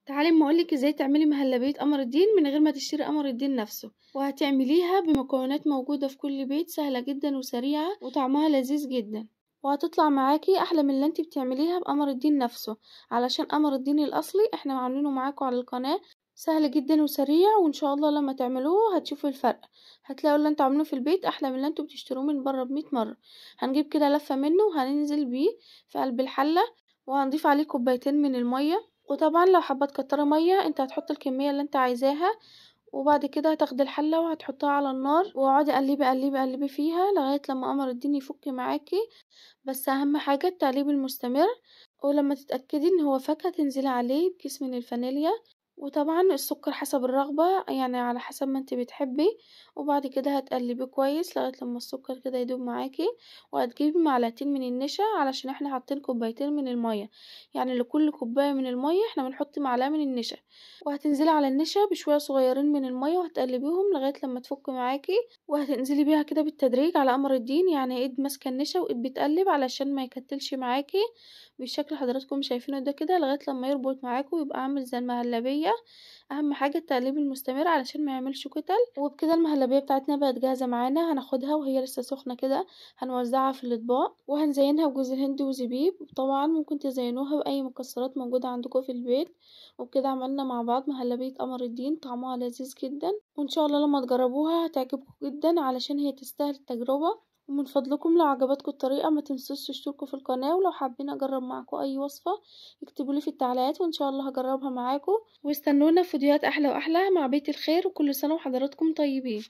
تعالي اما اقولك ازاي تعملي مهلبية قمر الدين من غير ما تشتري قمر الدين نفسه، وهتعمليها بمكونات موجودة في كل بيت، سهلة جدا وسريعة وطعمها لذيذ جدا، وهتطلع معاكي احلى من اللي انت بتعمليها بقمر الدين نفسه، علشان قمر الدين الاصلي احنا عاملينه معاكم على القناة، سهل جدا وسريع، وان شاء الله لما تعملوه هتشوفوا الفرق، هتلاقوا اللي انتوا عاملينه في البيت احلى من اللي انتوا بتشتروه من بره ب100 مرة. هنجيب كده لفة منه وهننزل بيه في قلب الحلة، وهنضيف عليه كوبايتين من المية، وطبعا لو حابة تكتري مية انت هتحط الكمية اللي انت عايزاها. وبعد كده هتاخدي الحلة وهتحطها على النار، واقعدي قلبي قلبي قلبي فيها لغاية لما قمر الدين يفك معاكي، بس اهم حاجة التقليب المستمر. ولما تتاكدي ان هو فك هتنزلي عليه بكيس من الفانيليا، وطبعا السكر حسب الرغبة، يعني على حسب ما انت بتحبي. وبعد كده هتقلبيه كويس لغاية لما السكر كده يدوب معاكي، وهتجيبي معلقتين من النشا علشان احنا حاطين كوبايتين من المية، يعني لكل كوباية من المية احنا بنحط معلقه من النشا. وهتنزلي على النشا بشوية صغيرين من المية وهتقلبيهم لغاية لما تفك معاكي، وهتنزلي بيها كده بالتدريج على قمر الدين، يعني ايد ماسكه النشا وايد بتقلب علشان ما يكتلش معاكي بالشكل حضراتكم شايفينه ده كده، لغاية لما يربط معاكم ويبقى عامل زي المهلبيه. اهم حاجة التقليب المستمر علشان ما يعملش كتل. وبكده المهلبيه بتاعتنا بقت جاهزة معانا، هناخدها وهي لسه سخنة كده هنوزعها في الاطباق، وهنزينها بجوز الهند وزبيب، وطبعا ممكن تزينوها باي مكسرات موجودة عندكم في البيت. وبكده عملنا مع بعض مهلبية قمر الدين، طعمها لذيذ جدا، وان شاء الله لما تجربوها هتعجبكم جدا علشان هي تستاهل التجربة. ومن فضلكم لو عجبتكم الطريقة ما تنسوش تشتركوا في القناة، ولو حابين اجرب معاكم اي وصفه اكتبوا لي في التعليقات وان شاء الله هجربها معاكم. واستنونا في فيديوهات احلى واحلى مع بيت الخير، وكل سنة وحضراتكم طيبين.